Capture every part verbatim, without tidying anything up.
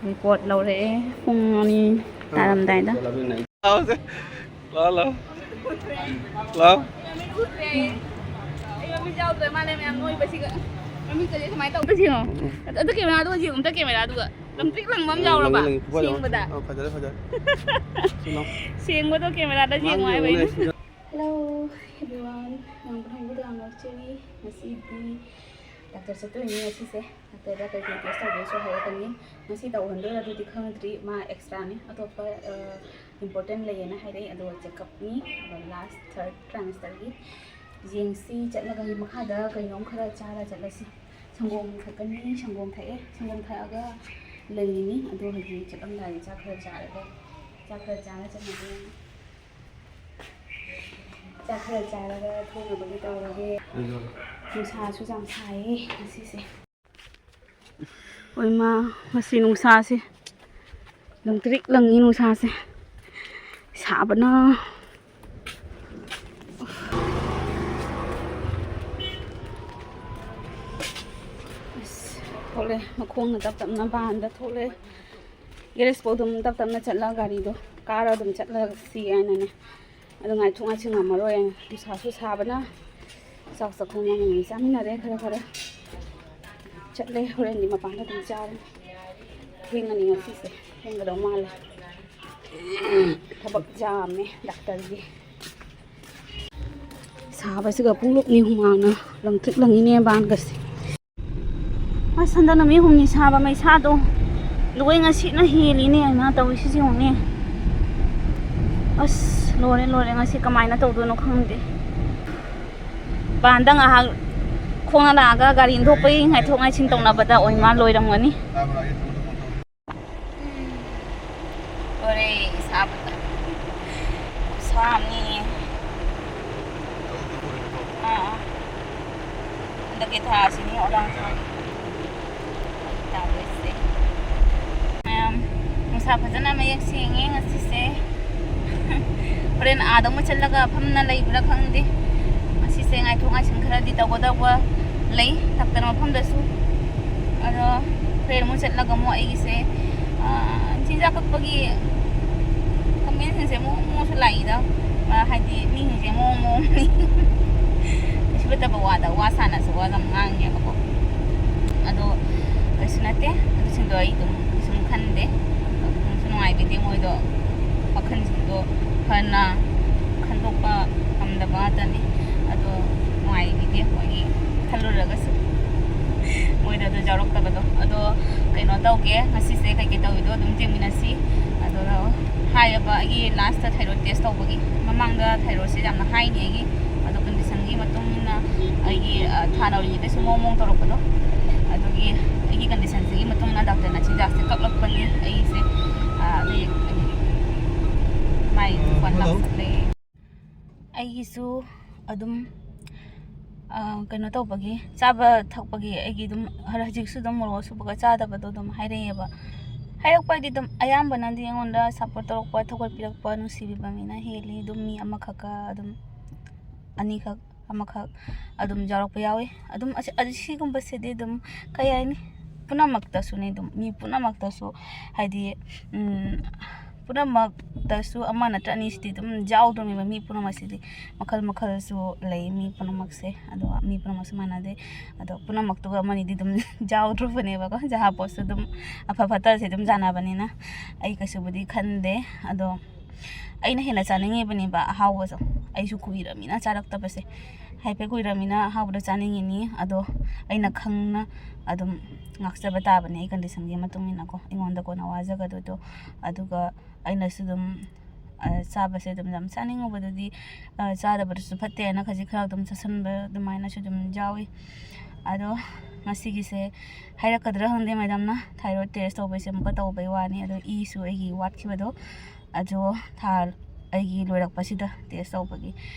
Report ꯂꯧꯔꯛꯑꯦ ꯄꯨꯡ ꯑꯅꯤ ꯇꯥꯔꯝꯗꯥꯏꯗ꯫ ꯂꯥꯛꯑꯣ, ꯂꯥꯛꯑꯣ꯫ ꯂꯥꯛꯑꯣ꯫ ꯑꯩ ꯃꯃꯤꯠ ꯌꯥꯎꯗ꯭ꯔꯦ ꯃꯥꯜꯂꯦ ꯃꯌꯥꯝ ꯅꯣꯏꯕꯁꯤꯒ꯫ ꯃꯃꯤꯠꯀꯁꯦ ꯁꯨꯃꯥꯏꯅ ꯇꯧꯕꯁꯤ ꯌꯦꯡꯉꯣ꯫ ꯑꯗꯨ ꯀꯦꯃꯦꯔꯥꯗꯨꯒ ꯌꯦꯡꯉꯣ, ꯑꯝꯇ ꯀꯦꯃꯦꯔꯥꯗꯨꯒ꯫ ꯂꯪꯇ꯭ꯔꯤꯛ ꯂꯪꯕ ꯑꯃ ꯌꯥꯎꯔꯕ? ꯂꯪꯉꯤ, ꯂꯪꯉꯤ, ꯐꯨꯐꯥꯏ ꯂꯪꯉꯤ꯫ ꯁꯦꯡꯕꯗ꯫ ꯑ, ꯐꯖꯔꯦ, ꯐꯖꯔꯦ꯫ ꯁꯤ ꯂꯥꯎ꯫ ꯁꯦꯡꯕꯗꯣ ꯀꯦꯃꯦꯔꯥꯗ ꯌꯦꯡꯉꯣ ꯃꯥꯒꯤ ꯍꯥꯏꯕ ꯑꯩꯅ꯫ ꯌꯦꯡꯉꯨꯅꯦ, ꯁꯤꯗ꯫ Hello everyone, ꯃꯌꯥꯝ ꯄꯨꯝꯅꯃꯛꯄꯨ ꯌꯥꯝ ꯅꯣꯛꯆꯔꯤ꯫ ꯉꯁꯤꯗꯤ ꯗꯥꯛꯇꯔ ꯆꯠꯇꯣꯏꯅꯤ ꯉꯁꯤꯁꯦ꯫ ꯗꯥꯛꯇꯔꯗ ꯀꯩꯀꯩ ꯇꯦꯁ ꯇꯧꯗꯣꯏꯁꯨ ꯍꯥꯏꯔꯛꯀꯅꯤ꯫ ꯉꯁꯤ ꯇꯧꯍꯟꯗꯣꯏꯔꯥ ꯑꯗꯨꯗꯤ ꯈꯪꯗ꯭ꯔꯤ, ꯃꯥ ꯑꯦꯛꯁꯇ꯭ꯔꯥꯅꯤ꯫ ꯑꯇꯣꯞꯄ, ꯑ, ꯏꯝꯄꯣꯔꯇꯦꯟ ꯂꯩꯌꯦꯅ ꯍꯥꯏꯔꯛꯏ, ꯑꯗꯨꯒ ꯆꯦꯛꯀꯞꯅꯤ, ꯑꯗꯣ ꯂꯥꯁ ꯊꯔꯠ ꯇ꯭ꯔꯥꯏꯃꯦꯁꯇꯔꯒꯤ꯫ ꯌꯦꯡꯁꯤ, ꯆꯠꯂꯒ ꯃꯈꯥꯗ ꯀꯩꯅꯣꯝ ꯈꯔ ꯆꯥꯔ ꯆꯠꯂꯁꯤ꯫ ꯁꯪꯒꯣꯝ ꯊꯛꯀꯅꯤ, ꯁꯪꯒꯣꯝ ꯊꯛꯑꯦ, ꯁꯪꯒꯣꯝ ꯊꯛꯑꯒ ꯂꯩꯔꯤꯅꯤ꯫ ꯑꯗꯣ ꯍꯧꯖꯤꯛ ꯆꯠꯂꯝꯗꯥꯏꯗ ꯆꯥꯛ ꯈꯔ ꯆꯥꯔꯒ, ꯆꯥꯛ ꯈꯔ ꯆꯥꯔ ꯆꯠꯂꯒꯦ꯫ ꯆꯥꯛ ꯈꯔ ꯆꯥꯔꯒ ꯊꯣꯛꯅꯕꯒꯤ ꯇꯧꯔꯒꯦ꯫ ꯅꯨꯡꯁꯥꯁꯨ ꯌꯥꯝ ꯁꯥꯏꯌꯦ ꯉꯁꯤꯁꯦ꯫ ꯑꯣꯏꯃꯥ, ꯉꯁꯤ ꯅꯨꯡꯁꯥꯁꯦ ꯂꯪꯇ꯭ꯔꯤꯛ ꯂꯪꯉꯤ ꯅꯨꯡꯁꯥꯁꯦ꯫ ꯁꯥꯕꯅ꯫ ꯑꯁ, ꯊꯣꯛꯂꯦ꯫ ꯃꯈꯣꯡꯅ ꯇꯞ ꯇꯞꯅ ꯕꯥꯟꯗ ꯊꯣꯛꯂꯦ꯫ ꯒꯦꯔꯦꯖ ꯐꯥꯎ ꯑꯗꯨꯝ ꯇꯞ ꯇꯞꯅ ꯆꯠꯂꯒ ꯒꯥꯔꯤꯗꯣ ꯀꯥꯔ ꯑꯗꯨꯝ ꯆꯠꯂꯁꯤ ꯍꯥꯏꯅꯅꯦ꯫ ꯑꯗꯨ ꯉꯥꯏꯊꯣꯛ ꯉꯥꯏꯁꯤꯟ ꯉꯝꯃꯔꯣꯏ ꯍꯥꯏꯅ ꯅꯨꯡꯁꯥꯁꯨ ꯁꯥꯕꯅ꯫ ꯆꯥꯛ ꯆꯥꯛꯈꯨꯝ ꯑꯃꯃꯝ ꯆꯥꯃꯤꯟꯅꯔꯦ ꯈꯔ ꯈꯔ꯫ ꯆꯠꯂꯦ꯫ ꯍꯣꯔꯦꯟꯗꯤ ꯃꯄꯥꯟꯗ ꯑꯗꯨꯝ ꯆꯥꯔꯅꯤ꯫ ꯊꯦꯡꯉꯅꯤ ꯉꯁꯤꯁꯦ꯫ ꯊꯦꯡꯒꯗꯧ ꯃꯥꯜꯂꯦ꯫ ꯊꯕꯛ ꯌꯥꯝꯃꯦ ꯗꯥꯛꯇꯔꯒꯤ꯫ ꯁꯥꯕꯁꯤꯒ ꯄꯨꯡꯂꯨꯞꯅꯤ ꯍꯨꯃꯥꯡꯅ ꯂꯪꯇ꯭ꯔꯤꯛ ꯂꯪꯉꯤꯅꯦ ꯕꯥꯟꯒꯁꯦ꯫ ꯑꯁ, ꯍꯟꯗꯛ ꯅꯨꯃꯤꯠ ꯍꯨꯝꯅꯤ ꯁꯥꯕ ꯃꯩꯁꯥꯗꯣ ꯂꯣꯏ ꯉꯁꯤꯅ ꯍꯦꯜꯂꯤꯅꯦ꯫ ꯏꯃꯥ ꯇꯧꯔꯤꯁꯤ ꯌꯦꯡꯉꯨꯅꯦ꯫ ꯑꯁ, ꯂꯣꯏꯔꯦ, ꯂꯣꯏꯔꯦ꯫ ꯉꯁꯤ ꯀꯃꯥꯏꯅ ꯇꯧꯗꯣꯏꯅꯣ ꯈꯪꯗꯦ꯫ ꯕꯥꯟꯗ ꯉꯥꯏꯍꯥꯛ ꯈꯣꯡꯅ ꯂꯥꯛꯑꯒ ꯒꯥꯔꯤ ꯏꯟꯊꯣꯛꯄꯩ ꯉꯥꯏꯊꯣꯛ ꯉꯥꯏꯁꯤꯟ ꯇꯧꯅꯕꯗ ꯑꯣꯏꯃꯥ ꯂꯣꯏꯔꯝꯒꯅꯤ꯫ ꯂꯣꯏꯔꯦ ꯁꯥꯕꯗ꯫ ꯈꯨꯁꯥ ꯑꯃꯅꯤ꯫ ꯑꯥ, ꯑꯥ꯫ ꯍꯟꯗꯛꯀꯤ ꯊꯥꯁꯤꯅꯤ ꯑꯣꯂꯥꯡ ꯊꯥꯒꯤ꯫ ꯇꯧꯔꯤꯁꯦ꯫ ꯃꯌꯥꯝ, ꯅꯨꯡꯁꯥ ꯐꯖꯅ ꯃꯌꯦꯛ ꯁꯦꯡꯉꯦ ꯉꯁꯤꯁꯦ꯫ ꯍꯣꯔꯦꯟ ꯑꯥꯗ ꯑꯃꯨꯛ ꯆꯠꯂꯒ ꯐꯝꯅ ꯂꯩꯕ꯭ꯔꯥ ꯈꯪꯗꯦ꯫ ꯅꯨꯡꯉꯥꯏꯁꯤꯡ ꯈꯔꯗꯤ ꯇꯧꯒꯗꯧꯕ ꯂꯩ ꯗꯥꯛꯇꯔ ꯃꯐꯝꯗꯁꯨ꯫ ꯑꯗꯣ ꯍꯣꯔꯦꯟ ꯑꯃꯨꯛ ꯆꯠꯂꯒ ꯑꯃꯨꯛ ꯑꯩꯒꯤꯁꯦ, ꯑꯥ, ꯆꯤꯟꯖꯥꯛ ꯀꯛꯄꯒꯤ ꯀꯃꯦꯟꯁꯤꯡꯁꯦ ꯑꯃꯨꯛ ꯑꯃꯨꯛꯁꯨ ꯂꯥꯛꯏꯗ꯫ ꯑꯥ, ꯍꯥꯏꯗꯤ ꯃꯤꯁꯤꯡꯁꯦ ꯑꯃꯨꯛ ꯑꯃꯨꯛ ꯀꯩꯁꯨ ꯐꯠꯇꯕ ꯋꯥꯗ ꯋꯥ ꯁꯥꯟꯅꯁꯨ ꯋꯥ ꯌꯥꯝ ꯉꯥꯡꯉꯦꯕꯀꯣ꯫ ꯑꯗꯣ ꯀꯩꯁꯨ ꯅꯠꯇꯦ, ꯑꯗꯨꯁꯤꯡꯗꯣ ꯑꯩ ꯑꯗꯨꯝ ꯀꯩꯁꯨꯝ ꯈꯟꯗꯦ꯫ ꯅꯨꯡꯁꯨ ꯅꯨꯡꯉꯥꯏꯕꯤꯗꯦ, ꯃꯣꯏꯗꯣ ꯋꯥꯈꯜꯁꯤꯡꯗꯣ ꯐꯅ ꯈꯟꯗꯣꯛꯄ ꯉꯝꯗꯕ ꯉꯥꯛꯇꯅꯤ꯫ ꯑꯗꯣ ꯅꯨꯡꯉꯥꯏꯕꯤꯗꯦ ꯃꯣꯏꯒꯤ ꯈꯜꯂꯨꯔꯒꯁꯨ, ꯃꯣꯏꯗ ꯑꯗꯨ ꯌꯥꯎꯔꯛꯇꯕꯗꯣ꯫ ꯑꯗꯣ ꯀꯩꯅꯣ ꯇꯧꯒꯦ, ꯉꯁꯤꯁꯦ ꯀꯩꯀꯩ ꯇꯧꯔꯤꯗꯣ ꯑꯗꯨꯝ ꯌꯦꯡꯃꯤꯟꯅꯁꯤ꯫ ꯑꯗꯣ ꯍꯥꯏꯌꯦꯕ, ꯑꯩꯒꯤ ꯂꯥꯁꯇ ꯊꯥꯏꯔꯣꯏꯗ ꯇꯦꯁ ꯇꯧꯕꯒꯤ ꯃꯃꯥꯡꯗ ꯊꯥꯏꯔꯣꯏꯗꯁꯦ ꯌꯥꯝꯅ ꯍꯥꯏꯅꯤ ꯑꯩꯒꯤ, ꯑꯗꯣ ꯀꯟꯗꯤꯁꯟꯒꯤ ꯃꯇꯨꯡ ꯏꯟꯅ ꯑꯩꯒꯤ, ꯑ, ꯊꯥ ꯅꯧꯔꯤꯉꯩꯗꯁꯨ ꯃꯑꯣꯡ ꯃꯑꯣꯡ ꯇꯧꯔꯛꯄꯗꯣ, ꯑꯗꯨꯒꯤ ꯑꯩꯒꯤ ꯀꯟꯗꯤꯁꯟꯁꯤꯒꯤ ꯃꯇꯨꯡ ꯏꯟꯅ ꯗꯥꯛꯇꯔꯅ ꯆꯤꯟꯖꯥꯛꯁꯦ ꯀꯛꯂꯛꯄꯅꯤ ꯑꯩꯁꯦ꯫ ꯑ, ꯑꯗꯩ ꯃꯥꯏ ꯑ, ꯐꯣꯟ hello꯫ ꯂꯥꯛꯁꯜꯂꯦ꯫ ꯑꯩꯒꯤꯁꯨ ꯑꯗꯨꯝ, ꯑ, ꯀꯩꯅꯣ ꯇꯧꯕꯒꯤ, ꯆꯥꯕ ꯊꯛꯄꯒꯤ ꯑꯩꯒꯤ ꯑꯗꯨꯝ ꯍꯧꯖꯤꯛꯁꯨ ꯑꯗꯨꯝ ꯃꯣꯔꯣꯛ ꯑꯁꯨꯕꯒ ꯆꯥꯗꯕꯗꯣ ꯑꯗꯨꯝ ꯍꯥꯏꯔꯛꯑꯦꯕ꯫ ꯍꯥꯏꯔꯛꯄ ꯍꯥꯏꯗꯤ ꯑꯗꯨꯝ ꯑꯌꯥꯝꯕꯅꯗꯤ ꯑꯩꯉꯣꯟꯗ ꯁꯞꯄꯣꯔꯠ ꯇꯧꯔꯛꯄ, ꯊꯧꯒꯠꯄꯤꯔꯛꯄ, ꯅꯨꯡꯁꯤꯕꯤꯕ ꯃꯤꯅ ꯍꯦꯜꯂꯤ꯫ ꯑꯗꯨꯝ ꯃꯤ ꯑꯃꯈꯛꯀ ꯑꯗꯨꯝ, ꯑꯅꯤꯈꯛ, ꯑꯃꯈꯛ ꯑꯗꯨꯝ ꯌꯥꯎꯔꯛꯄ ꯌꯥꯎꯋꯤ꯫ ꯑꯗꯨꯝ ꯑꯁꯤ, ꯑꯁꯤꯒꯨꯝꯕꯁꯤꯗꯤ ꯑꯗꯨꯝ ꯀꯩ ꯍꯥꯏꯅꯤ, ꯄꯨꯝꯅꯃꯛꯇꯁꯨꯅꯦ꯫ ꯑꯗꯨꯝ ꯃꯤ ꯄꯨꯝꯅꯃꯛꯇꯁꯨ ꯍꯥꯏꯗꯤ, ꯎꯝ, ꯄꯨꯝꯅꯃꯛꯇꯁꯨ ꯑꯃ ꯅꯠꯇ꯭ꯔ ꯑꯅꯤꯁꯤꯗꯤ ꯑꯗꯨꯝ ꯌꯥꯎꯗ꯭ꯔꯣꯕꯅꯦꯕ꯫ ꯃꯤ ꯄꯨꯝꯅꯃꯛꯁꯤꯗꯤ ꯃꯈꯜ ꯃꯈꯜꯁꯨ ꯂꯩ꯫ ꯃꯤ ꯄꯨꯝꯅꯃꯛꯁꯦ, ꯑꯗꯣ ꯃꯤ ꯄꯨꯝꯅꯃꯛꯁꯨ ꯃꯥꯟꯅꯗꯦ꯫ ꯑꯗꯣ ꯄꯨꯝꯅꯃꯛꯇꯨꯒ ꯑꯃꯅꯤꯗꯤ ꯑꯗꯨꯝ ꯌꯥꯎꯗ꯭ꯔꯣꯕꯅꯦꯕꯀꯣ꯫ ꯖꯍꯥ ꯄꯣꯠꯁꯨ ꯑꯗꯨꯝ ꯑꯐ ꯐꯠꯇꯁꯦ ꯑꯗꯨꯝ ꯌꯥꯅꯕꯅꯤꯅ ꯑꯩ ꯀꯩꯁꯨꯕꯨꯗꯤ ꯈꯟꯗꯦ꯫ ꯑꯗꯣ ꯑꯩꯅ ꯍꯦꯟꯅ ꯆꯥꯅꯤꯡꯉꯤꯕꯅꯦꯕ ꯑꯍꯥꯎꯕꯁꯨ꯫ ꯑꯩꯁꯨ ꯀꯨꯏꯔꯃꯤꯅ ꯆꯥꯔꯛꯇꯕꯁꯦ, ꯍꯥꯏꯐꯦꯠ ꯀꯨꯏꯔꯃꯤꯅ ꯑꯍꯥꯎꯕꯗꯣ ꯆꯥꯅꯤꯡꯉꯤꯅꯤ꯫ ꯑꯗꯣ ꯑꯩꯅ ꯈꯪꯅ ꯑꯗꯨꯝ ꯉꯥꯛꯆꯕ ꯇꯥꯕꯅꯦ ꯑꯩ ꯀꯟꯗꯤꯁꯟꯒꯤ ꯃꯇꯨꯡ ꯏꯟꯅꯀꯣ꯫ ꯑꯩꯉꯣꯟꯗ ꯀꯣꯟꯅ ꯋꯥꯖꯒꯗꯣꯏꯗꯣ꯫ ꯑꯗꯨꯒ ꯑꯩꯅꯁꯨ ꯑꯗꯨꯝ, ꯑ, ꯆꯥꯕꯁꯦ ꯑꯗꯨꯝ ꯌꯥꯝ ꯆꯥꯅꯤꯡꯉꯨꯕꯗꯨꯗꯤ, ꯑ, ꯆꯥꯗꯕꯗꯨꯁꯨ ꯐꯠꯇꯦ ꯍꯥꯏꯅ ꯈꯖꯤꯛ ꯈꯔ ꯑꯗꯨꯝ ꯆꯥꯁꯟꯕ ꯑꯗꯨꯃꯥꯏꯅꯁꯨ ꯑꯗꯨꯝ ꯌꯥꯎꯏ꯫ ꯑꯗꯣ ꯉꯁꯤꯒꯤꯁꯦ ꯍꯥꯏꯔꯛꯀꯗ꯭ꯔꯥ ꯈꯪꯗꯦ, ꯃꯦꯗꯥꯝꯅ ꯊꯥꯏꯔꯣꯏꯗ ꯇꯦꯁ ꯇꯧꯕꯩꯁꯦ ꯑꯃꯨꯛꯀ ꯇꯧꯕꯩ ꯋꯥꯅꯤ꯫ ꯑꯗꯣ ꯏꯁꯨ ꯑꯩꯒꯤ ꯋꯥꯠꯈꯤꯕꯗꯣ ꯑꯗꯣ ꯊꯥ ꯑꯩꯒꯤ ꯂꯣꯏꯔꯛꯄꯁꯤꯗ ꯇꯦꯁ ꯇꯧꯕꯒꯤ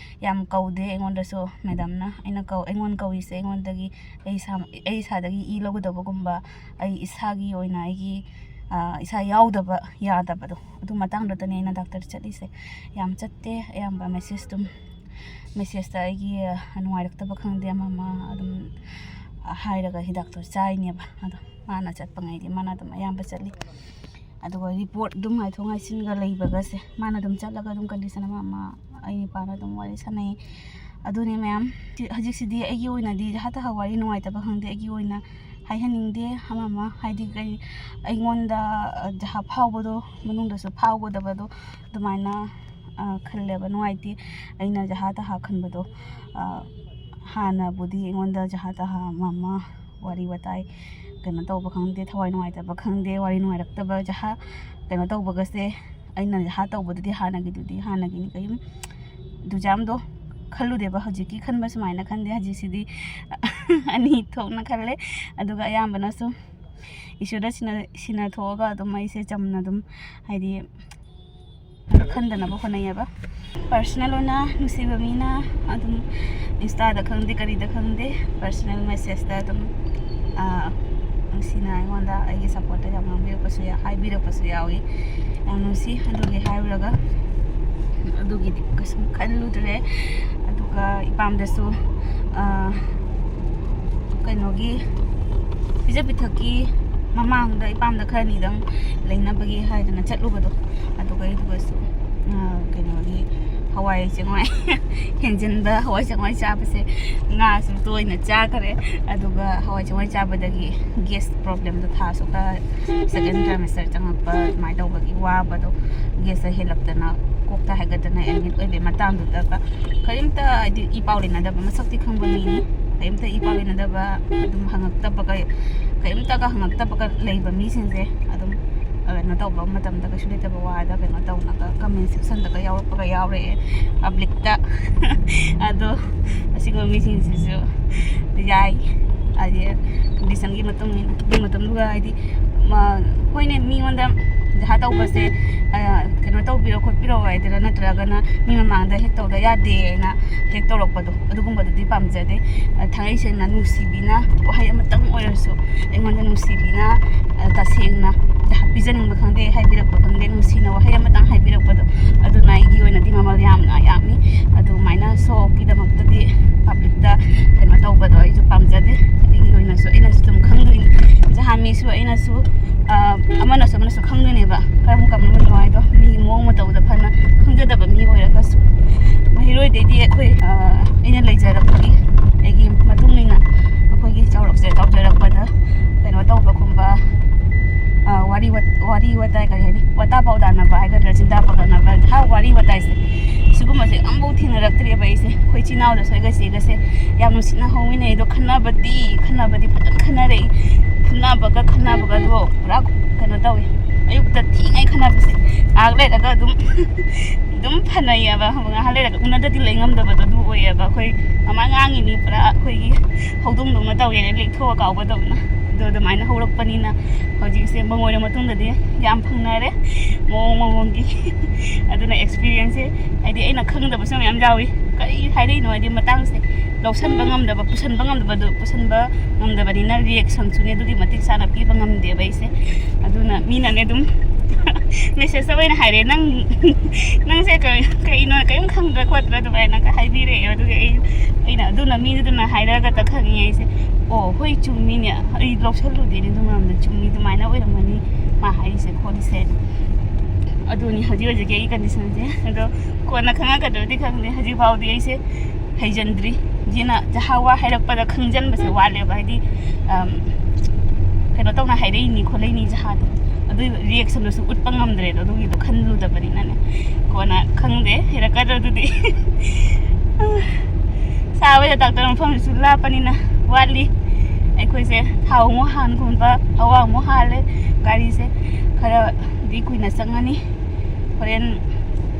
ꯌꯥꯝ ꯀꯧꯗꯦ ꯑꯩꯉꯣꯟꯗꯁꯨ ꯃꯦꯗꯥꯝꯅ꯫ ꯑꯩꯅ ꯀꯧ-, ꯑꯩꯉꯣꯟꯗ ꯀꯧꯔꯤꯁꯦ ꯑꯩꯉꯣꯟꯗꯒꯤ, ꯑꯩ ꯏꯁꯥ, ꯑꯩ ꯏꯁꯥꯗꯒꯤ ꯏ ꯂꯧꯒꯗꯧꯕꯒꯨꯝꯕ, ꯑꯩ ꯏꯁꯥꯒꯤ ꯑꯣꯏꯅ ꯑꯩꯒꯤ, ꯑ, ꯏꯁꯥ ꯌꯥꯎꯗꯕ ꯌꯥꯗꯕꯗꯣ, ꯑꯗꯨ ꯃꯇꯥꯡꯗꯨꯗꯅꯦ ꯑꯩꯅ ꯗꯥꯛꯇꯔ ꯆꯠꯂꯤꯁꯦ꯫ ꯌꯥꯝ ꯆꯠꯇꯦ, ꯑꯌꯥꯝꯕ ꯃꯦꯁꯦꯖ ꯑꯗꯨꯝ ꯃꯦꯁꯦꯖꯇ ꯑꯩꯒꯤ ꯅꯨꯡꯉꯥꯏꯔꯛꯇꯕ ꯈꯪꯗꯦ, ꯑꯃ ꯑꯃ ꯑꯗꯨꯝ ꯍꯥꯏꯔꯒ ꯍꯤꯗꯥꯛꯇꯣ ꯆꯥꯏꯅꯦꯕ꯫ ꯑꯗꯣ ꯃꯥꯅ ꯆꯠꯄꯉꯩꯗꯤ ꯃꯥꯅ ꯑꯗꯨꯝ ꯑꯌꯥꯝꯕ ꯆꯠꯂꯤ꯫ ꯑꯗꯨꯒ ꯔꯤꯄꯣꯔꯠ ꯑꯗꯨꯝ ꯉꯥꯏꯊꯣꯛ ꯉꯥꯏꯁꯤꯟꯒ ꯂꯩꯕꯒꯁꯦ, ꯃꯥꯅ ꯑꯗꯨꯝ ꯆꯠꯂꯒ ꯑꯗꯨꯝ ꯀꯟꯗꯤꯁꯟ ꯑꯃ ꯑꯃ ꯑꯩ ꯅꯨꯄꯥꯅ ꯑꯗꯨꯝ ꯋꯥꯔꯤ ꯁꯥꯟꯅꯩ꯫ ꯑꯗꯨꯅꯤ ꯃꯌꯥꯝ꯫ ꯍꯧꯖꯤꯛꯁꯤꯗꯤ ꯑꯩꯒꯤ ꯑꯣꯏꯅꯗꯤ ꯖꯍꯥ ꯇꯍꯥ ꯋꯥꯔꯤ ꯅꯨꯡꯉꯥꯏꯇꯕ ꯈꯪꯗꯦ, ꯑꯩꯒꯤ ꯑꯣꯏꯅ ꯍꯥꯏꯍꯟꯅꯤꯡꯗꯦ꯫ ꯑꯃ ꯑꯃ ꯍꯥꯏꯗꯤ ꯀꯔꯤ, ꯑꯩꯉꯣꯟꯗ ꯖꯍꯥ ꯐꯥꯎꯕꯗꯣ ꯃꯅꯨꯡꯗꯁꯨ ꯐꯥꯎꯒꯗꯕꯗꯣ ꯑꯗꯨꯃꯥꯏꯅ ꯈꯜꯂꯦꯕ꯫ ꯅꯨꯡꯉꯥꯏꯇꯦ꯫ ꯑꯩꯅ ꯖꯍꯥ ꯇꯍꯥ ꯈꯟꯕꯗꯣ, ꯍꯥꯟꯅꯕꯨꯗꯤ ꯑꯩꯉꯣꯟꯗ ꯖꯍꯥ ꯇꯍꯥ ꯑꯃ ꯑꯃ ꯋꯥꯔꯤ ꯋꯥꯇꯥꯏ ꯀꯩꯅꯣ ꯇꯧꯕ ꯈꯪꯗꯦ, ꯊꯋꯥꯏ ꯅꯨꯡꯉꯥꯏꯇꯕ ꯈꯪꯗꯦ, ꯋꯥꯔꯤ ꯅꯨꯡꯉꯥꯏꯔꯛꯇꯕ ꯖꯍꯥ ꯀꯩꯅꯣ ꯇꯧꯕꯒꯁꯦ, ꯑꯩꯅ ꯖꯍꯥ ꯇꯧꯕꯗꯨꯗꯤ ꯍꯥꯟꯅꯒꯤꯗꯨꯗꯤ ꯍꯥꯟꯅꯒꯤꯅꯤ ꯀꯔꯤꯝ ꯗꯨꯖꯥꯝꯗꯣ ꯈꯜꯂꯨꯗꯦꯕ꯫ ꯍꯧꯖꯤꯛꯀꯤ ꯈꯟꯕ ꯁꯨꯃꯥꯏꯅ ꯈꯟꯗꯦ꯫ ꯍꯧꯖꯤꯛꯁꯤꯗꯤ ꯑꯅꯤ ꯊꯣꯛꯅ ꯈꯜꯂꯦ꯫ ꯑꯗꯨꯒ ꯑꯌꯥꯝꯕꯅꯁꯨ ꯏꯁꯣꯔꯗ ꯁꯤꯟꯅ ꯁꯤꯟꯅꯊꯣꯛꯑꯒ ꯑꯗꯨꯝ ꯑꯩꯁꯦ ꯆꯝꯅ ꯑꯗꯨꯝ, ꯍꯥꯏꯗꯤ, ꯈꯟꯗꯅꯕ ꯍꯣꯠꯅꯩꯌꯦꯕ꯫ ꯄꯔꯁꯅꯦꯜ ꯑꯣꯏꯅ ꯅꯨꯡꯁꯤꯕ ꯃꯤꯅ ꯑꯗꯨꯝ ꯏꯟꯁꯇꯥꯗ ꯈꯪꯗꯦ ꯀꯔꯤꯗ ꯈꯪꯗꯦ, ꯄꯔꯁꯅꯦꯜ ꯃꯦꯁꯦꯖꯇ ꯑꯗꯨꯝ ꯅꯨꯡꯁꯤꯅ ꯑꯩꯉꯣꯟꯗ ꯑꯩꯒꯤ ꯁꯞꯄꯣꯔꯠꯇ ꯌꯥꯝ ꯉꯥꯡꯕꯤꯔꯛꯄꯁꯨ ꯍꯥꯏꯕꯤꯔꯛꯄꯁꯨ ꯌꯥꯎꯏ꯫ ꯌꯥꯝ ꯅꯨꯡꯁꯤ꯫ ꯑꯗꯨꯒꯤ ꯍꯥꯏꯔꯨꯔꯒ ꯑꯗꯨꯒꯤꯗꯤ ꯀꯩꯁꯨꯝ ꯈꯜꯂꯨꯗ꯭ꯔꯦ꯫ ꯑꯗꯨꯒ ꯏꯄꯥꯝꯗꯁꯨ ꯀꯩꯅꯣꯒꯤ ꯄꯤꯖ ꯄꯤꯊꯛꯀꯤ ꯃꯃꯥꯡꯗ ꯏꯄꯥꯝꯗ ꯈꯔꯅꯤꯗꯪ ꯂꯩꯅꯕꯒꯤ ꯍꯥꯏꯗꯅ ꯆꯠꯂꯨꯕꯗꯣ, ꯑꯗꯨꯒ ꯑꯩꯗꯨꯒꯁꯨ ꯀꯩꯅꯣꯒꯤ ꯍꯋꯥꯏ ꯆꯦꯡꯋꯥꯏ ꯍꯦꯟꯖꯤꯟꯕ ꯍꯋꯥꯏ ꯆꯦꯡꯋꯥꯏ ꯆꯥꯕꯁꯦ ꯉꯥꯁꯨ ꯇꯣꯏꯅ ꯆꯥꯈꯔꯦ꯫ ꯑꯗꯨꯒ ꯍꯋꯥꯏ ꯆꯦꯡꯋꯥꯏ ꯆꯥꯕꯗꯒꯤ ꯒꯦꯁ ꯄ꯭ꯔꯣꯕ꯭ꯂꯦꯝꯗꯣ ꯊꯥꯁꯨ ꯈꯔ ꯁꯦꯀꯦꯟ ꯇ꯭ꯔꯥꯏꯃꯦꯁꯇꯔ ꯆꯪꯉꯛꯄ ꯑꯗꯨꯃꯥꯏꯅ ꯇꯧꯕꯒꯤ ꯋꯥꯕꯗꯣ, ꯒꯦꯁꯇ ꯍꯦꯜꯂꯛꯇꯅ ꯀꯣꯛꯇ ꯍꯥꯏꯒꯠꯇꯅ ꯑꯦꯗꯃꯤꯠ ꯑꯣꯏꯕꯒꯤ ꯃꯇꯥꯡꯗꯨꯗ ꯀꯔꯤꯝꯇ ꯍꯥꯏꯗꯤ ꯏ ꯄꯥꯎ ꯂꯩꯅꯗꯕ, ꯃꯁꯛꯇꯤ ꯈꯪꯕ ꯃꯤꯅꯤ, ꯀꯔꯤꯝꯇ ꯏ ꯄꯥꯎ ꯂꯩꯅꯗꯕ, ꯑꯗꯨꯝ ꯍꯪꯉꯛꯇꯕꯒ, ꯀꯔꯤꯝꯇꯒ ꯍꯪꯉꯛꯇꯕꯒ ꯂꯩꯕ ꯃꯤꯁꯤꯡꯁꯦ ꯑꯗꯨꯝ ꯀꯩꯅꯣ ꯇꯧꯕ ꯃꯇꯝꯗ ꯀꯩꯁꯨ ꯂꯩꯇꯕ ꯋꯥꯗ ꯀꯩꯅꯣ ꯇꯧꯅꯒ ꯀꯃꯦꯟ ꯁꯦꯛꯁꯟꯗꯒ ꯌꯥꯎꯔꯛꯄꯒ ꯌꯥꯎꯔꯛꯑꯦ ꯄꯕ꯭ꯂꯤꯛꯇ꯫ ꯑꯗꯣ ꯑꯁꯤꯒꯨꯝꯕ ꯃꯤꯁꯤꯡꯁꯤꯁꯨ ꯌꯥꯏ꯫ ꯍꯥꯏꯗꯤ ꯀꯟꯗꯤꯁꯟꯒꯤ ꯃꯇꯨꯡ ꯏꯟꯅ, ꯑꯗꯨꯒꯤ ꯃꯇꯝꯗꯨꯒ ꯍꯥꯏꯗꯤ ꯃ-, ꯑꯩꯈꯣꯏꯅ ꯃꯤꯉꯣꯟꯗ ꯖꯍꯥ ꯇꯧꯕꯁꯦ, ꯀꯩꯅꯣ ꯇꯧꯕꯤꯔꯣ ꯈꯣꯠꯄꯤꯔꯣ ꯍꯥꯏꯗꯅ, ꯅꯠꯇ꯭ꯔꯒꯅ ꯃꯤ ꯃꯃꯥꯡꯗ ꯍꯦꯛ ꯇꯧꯗ ꯌꯥꯗꯦꯅ ꯍꯦꯛ ꯇꯧꯔꯛꯄꯗꯣ, ꯑꯗꯨꯒꯨꯝꯕꯗꯨꯗꯤ ꯄꯥꯝꯖꯗꯦ꯫ ꯊꯥꯡꯉꯩ ꯁꯦꯡꯅ ꯅꯨꯡꯁꯤꯕꯤꯅ ꯋꯥꯍꯩ ꯑꯃꯇꯪ ꯑꯣꯏꯔꯁꯨ ꯑꯩꯉꯣꯟꯗ ꯅꯨꯡꯁꯤꯕꯤꯅ ꯇꯁꯦꯡꯅ ꯄꯤꯖꯅꯤꯡꯕ ꯈꯪꯗꯦ, ꯍꯥꯏꯕꯤꯔꯛꯄ ꯈꯪꯗꯦ, ꯅꯨꯡꯁꯤꯅ ꯋꯥꯍꯩ ꯑꯃꯇꯪ ꯍꯥꯏꯕꯤꯔꯛꯄꯗꯣ, ꯑꯗꯨꯅ ꯑꯩꯒꯤ ꯑꯣꯏꯅꯗꯤ ꯃꯃꯜ ꯌꯥꯝꯅ ꯌꯥꯝꯃꯤ꯫ ꯑꯗꯨꯃꯥꯏꯅ ꯁꯣ ꯑꯣꯐꯀꯤꯗꯃꯛꯇꯗꯤ ꯄꯕ꯭ꯂꯤꯛꯇ ꯀꯩꯅꯣ ꯇꯧꯕꯗꯣ ꯑꯩꯁꯨ ꯄꯥꯝꯖꯗꯦ꯫ ꯑꯩꯒꯤ ꯑꯣꯏꯅꯁꯨ ꯑꯩꯅꯁꯨ ꯑꯗꯨꯝ ꯈꯪꯗꯣꯏꯅꯤ, ꯖꯍꯥ ꯃꯤꯁꯨ ꯑꯩꯅꯁꯨ, ꯑ, ꯑꯃꯅꯁꯨ ꯑꯃꯅꯁꯨ ꯈꯪꯗꯣꯏꯅꯦꯕ ꯀꯔꯝ ꯀꯔꯝꯕꯅꯣ ꯍꯥꯏꯗꯣ, ꯃꯤ ꯃꯑꯣꯡ ꯃꯇꯧꯗ ꯐꯅ ꯈꯪꯖꯗꯕ ꯃꯤ ꯑꯣꯏꯔꯒꯁꯨ꯫ ꯃꯍꯩꯔꯣꯏꯗꯩꯗꯤ ꯑꯩꯈꯣꯏ, ꯑ, ꯑꯩꯅ ꯂꯩꯖꯔꯛꯄꯒꯤ, ꯑꯩꯒꯤ ꯃꯇꯨꯡ ꯏꯟꯅ ꯑꯩꯈꯣꯏꯒꯤ ꯆꯥꯎꯔꯛꯆ-, ꯆꯥꯎꯖꯔꯛꯄꯗ ꯀꯩꯅꯣ ꯇꯧꯕꯒꯨꯝꯕ, ꯑ, ꯋꯥꯔꯤ ꯋꯥ-, ꯋꯥꯔꯤ ꯋꯥꯇꯥꯏ, ꯀꯔꯤ ꯍꯥꯏꯅꯤ, ꯋꯥꯇꯥ ꯄꯥꯎꯗꯥꯟꯅꯕ ꯍꯥꯏꯒꯗ꯭ꯔꯥ, ꯆꯤꯟꯗꯥ ꯄꯥꯎꯗꯥꯟꯅꯕ, ꯍꯥ, ꯋꯥꯔꯤ ꯋꯥꯇꯥꯏꯁꯦ, ꯁꯤꯒꯨꯝꯕꯁꯦ ꯑꯝꯐꯥꯎ ꯊꯦꯡꯅꯔꯛꯇ꯭ꯔꯦꯕ ꯑꯩꯁꯦ꯫ ꯑꯩꯈꯣꯏ ꯏꯆꯤꯜ ꯏꯅꯥꯎꯗꯁꯨ ꯑꯩꯒ ꯆꯦꯒꯁꯦ ꯌꯥꯝ ꯅꯨꯡꯁꯤꯅ ꯍꯧꯃꯤꯟꯅꯩ, ꯑꯗꯣ ꯈꯟꯅꯕꯗꯤ, ꯈꯟꯅꯕꯗꯤ ꯐꯖꯅ ꯈꯟꯅꯔꯛꯏ꯫ ꯈꯟꯅꯕꯒ, ꯈꯟꯅꯕꯒ ꯑꯗꯣ ꯄꯨꯔꯥ ꯀꯩꯅꯣ ꯇꯧꯋꯤ꯫ ꯑꯌꯨꯛꯇ ꯊꯤꯉꯩ ꯈꯟꯅꯕꯁꯦ, ꯉꯥꯏꯍꯥꯛ ꯂꯩꯔꯒ ꯑꯗꯨꯝ ꯑꯗꯨꯝ ꯐꯅꯩꯌꯦꯕ, ꯉꯥꯏꯍꯥꯛ ꯂꯩꯔꯒ ꯎꯅꯗꯗꯤ ꯂꯩ ꯉꯝꯗꯕꯗꯣ ꯑꯗꯨ ꯑꯣꯏꯌꯦꯕ꯫ ꯑꯩꯈꯣꯏ ꯃꯃꯥ ꯉꯥꯡꯉꯤꯅꯤ ꯄꯨꯔꯥ ꯑꯩꯈꯣꯏꯒꯤ ꯍꯧꯗꯣꯡꯗꯧꯅ ꯇꯧꯔꯦꯅ ꯂꯦꯛꯊꯣꯛꯑ ꯀꯥꯎꯕꯗꯧꯅ꯫ ꯑꯗꯣ ꯑꯗꯨꯃꯥꯏꯅ ꯍꯧꯔꯛꯄꯅꯤꯅ ꯍꯧꯖꯤꯛꯁꯦ ꯃꯉꯣꯏꯔ ꯃꯇꯨꯡꯗꯗꯤ ꯌꯥꯝ ꯐꯪꯅꯔꯦ ꯃꯑꯣꯡ ꯃꯑꯣꯡꯒꯤ꯫ ꯑꯗꯨꯅ ꯑꯦꯛꯁꯄꯤꯔꯤꯌꯦꯟꯁꯁꯦ, ꯍꯥꯏꯗꯤ ꯑꯩꯅ ꯈꯪꯗꯕꯁꯨ ꯃꯌꯥꯝ ꯌꯥꯎꯏ꯫ ꯀꯔꯤ ꯍꯥꯏꯔꯛꯏꯅꯣ ꯍꯥꯏꯗꯤ ꯃꯇꯥꯡꯁꯦ ꯂꯧꯁꯟꯕ ꯉꯝꯗꯕ, ꯄꯨꯁꯟꯕ ꯉꯝꯗꯕꯗꯣ, ꯄꯨꯁꯟꯕ ꯉꯝꯗꯕꯅꯤꯅ ꯔꯤꯌꯦꯛꯁꯟꯁꯨꯅꯦ ꯑꯗꯨꯒꯤ ꯃꯇꯤꯛ ꯆꯥꯅ ꯄꯤꯕ ꯉꯝꯗꯦꯕ ꯑꯩꯁꯦ꯫ ꯑꯗꯨꯅ ꯃꯤꯅꯅꯦ ꯑꯗꯨꯝ ꯃꯦꯁꯦꯖꯇ ꯑꯣꯏꯅ ꯍꯥꯏꯔꯦ, "ꯅꯪ, ꯅꯪꯁꯦ ꯀꯩ-, ꯀꯩꯅꯣ, ꯀꯔꯤꯝ ꯈꯪꯗ꯭ꯔꯥ ꯈꯣꯠꯇ꯭ꯔꯥ?" ꯑꯗꯨꯃꯥꯏꯅꯒ ꯍꯥꯏꯕꯤꯔꯛꯑꯦ꯫ ꯑꯗꯨꯒꯤ ꯑꯩ, ꯑꯩꯅ ꯑꯗꯨꯅ ꯃꯤꯗꯨꯅ ꯍꯥꯏꯔꯒꯇ ꯈꯪꯉꯤ ꯑꯩꯁꯦ, "ꯑꯣ, ꯍꯣꯏ, ꯆꯨꯝꯃꯤꯅꯦ, ꯑꯩ ꯂꯧꯁꯜꯂꯨꯗꯦꯅꯦ ꯑꯗꯨ ꯃꯔꯝꯗ, ꯆꯨꯝꯃꯤ, ꯑꯗꯨꯃꯥꯏꯅ ꯑꯣꯏꯔꯝꯒꯅꯤ ꯃꯥ ꯍꯥꯏꯔꯤꯁꯦ ꯈꯣꯠꯂꯤꯁꯦ"꯫ ꯑꯗꯨꯅꯤ ꯍꯧꯖꯤꯛ ꯍꯧꯖꯤꯛꯀꯤ ꯑꯩꯒꯤ ꯀꯟꯗꯤꯁꯟꯁꯦ꯫ ꯑꯗꯣ ꯀꯣꯟꯅ ꯈꯪꯉꯛꯀꯗ꯭ꯔꯗꯤ ꯈꯪꯗꯦ, ꯍꯧꯖꯤꯛ ꯐꯥꯎꯗꯤ ꯑꯩꯁꯦ ꯍꯩꯖꯤꯟꯗ꯭ꯔꯤ꯫ ꯁꯤꯅ ꯖꯍꯥ ꯋꯥ ꯍꯥꯏꯔꯛꯄꯗ ꯈꯪꯖꯟꯕꯁꯦ ꯋꯥꯠꯂꯦꯕ, ꯍꯥꯏꯗꯤ, ꯑꯝ, ꯀꯩꯅꯣ ꯇꯧꯅ ꯍꯥꯏꯔꯛꯏꯅꯤ ꯈꯣꯠꯂꯛꯏꯅꯤ ꯖꯍꯥꯗꯣ, ꯑꯗꯨꯒꯤ ꯔꯤꯌꯦꯛꯁꯟꯗꯨꯁꯨ ꯎꯠꯄ ꯉꯝꯗ꯭ꯔꯦꯗꯣ, ꯑꯗꯨꯒꯤꯗꯣ ꯈꯜꯂꯨꯗꯕꯅꯤꯅꯅꯦ꯫ ꯀꯣꯟꯅ ꯈꯪꯗꯦ ꯍꯩꯔꯛꯀꯗ꯭ꯔꯥ ꯑꯗꯨꯗꯤ꯫ ꯁꯥꯕ ꯍꯦꯟꯇꯥꯛꯇꯅ ꯃꯐꯝꯁꯤꯁꯨ ꯂꯥꯞꯄꯅꯤꯅ ꯋꯥꯠꯂꯤ꯫ ꯑꯩꯈꯣꯏꯁꯦ ꯊꯥꯎ ꯑꯃꯨꯛ ꯍꯥꯟꯒꯨꯝꯕ, ꯍꯋꯥ ꯑꯃꯨꯛ ꯍꯥꯜꯂꯦ ꯒꯥꯔꯤꯁꯦ꯫ ꯈꯔꯗꯤ ꯀꯨꯏꯅ ꯆꯪꯉꯅꯤ꯫ ꯍꯣꯔꯦꯟ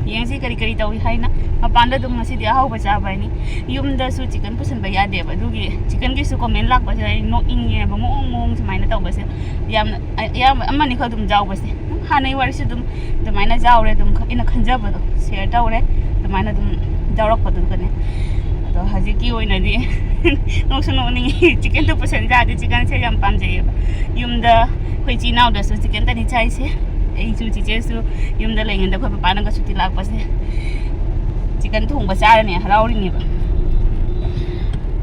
ꯌꯦꯡꯁꯤ ꯀꯔꯤ ꯀꯔꯤ ꯇꯧꯏ ꯍꯥꯏꯅ꯫ ꯃꯄꯥꯟꯗ ꯑꯗꯨꯝ ꯉꯁꯤꯗꯤ ꯑꯍꯥꯎꯕ ꯆꯥꯕ ꯍꯥꯏꯅꯤ꯫ ꯌꯨꯝꯗꯁꯨ ꯆꯤꯀꯟ ꯄꯨꯁꯟꯕ ꯌꯥꯗꯦꯕ, ꯑꯗꯨꯒꯤ ꯆꯤꯀꯟꯒꯤꯁꯨ ꯀꯣꯃꯦꯟ ꯂꯥꯛꯄꯁꯦ ꯑꯩ ꯅꯣꯛꯅꯤꯡꯉꯦꯕ, ꯃꯑꯣꯡ ꯃꯑꯣꯡ ꯁꯨꯃꯥꯏꯅ ꯇꯧꯕꯁꯦ꯫ ꯌꯥꯝꯅ ꯑꯌꯥꯝꯕ ꯑꯃꯅꯤꯈꯛ ꯑꯗꯨꯝ ꯌꯥꯎꯕꯁꯦ, ꯍꯥꯟꯅꯩ ꯋꯥꯔꯤꯁꯨ ꯑꯗꯨꯝ ꯑꯗꯨꯃꯥꯏꯅ ꯌꯥꯎꯔꯦ, ꯑꯗꯨꯝ ꯑꯩꯅ ꯈꯟꯖꯕꯗꯣ ꯁꯤꯌꯔ ꯇꯧꯔꯦ, ꯑꯗꯨꯃꯥꯏꯅ ꯑꯗꯨꯝ ꯌꯥꯎꯔꯛꯄꯗꯨꯒꯅꯦ꯫ ꯍꯧꯖꯤꯛꯀꯤ ꯑꯣꯏꯅꯗꯤ ꯅꯣꯛꯁꯨ ꯅꯣꯛꯅꯤꯡꯉꯤ꯫ ꯆꯤꯛꯀꯟꯗꯣ ꯄꯨꯁꯟ ꯆꯥꯗꯤ ꯆꯤꯛꯀꯟꯁꯦ ꯌꯥꯝ ꯄꯥꯝꯖꯩꯌꯦꯕ꯫ ꯌꯨꯝꯗ ꯑꯩꯈꯣꯏ ꯏꯆꯤꯜ ꯏꯅꯥꯎꯗꯁꯨ ꯆꯤꯛꯀꯟꯇꯅꯤ ꯆꯥꯏꯁꯦ꯫ ꯑꯩꯁꯨ ꯆꯤꯆꯦꯁꯨ ꯌꯨꯝꯗ ꯂꯩꯉꯩꯗ ꯑꯩꯈꯣꯏ ꯄꯄꯥꯅꯒ ꯁꯨꯇꯤ ꯂꯥꯛꯄꯁꯦ ꯆꯤꯛꯀꯟ ꯊꯣꯡꯕ ꯆꯥꯔꯅꯤ ꯍꯔꯥꯎꯔꯤꯅꯦꯕ꯫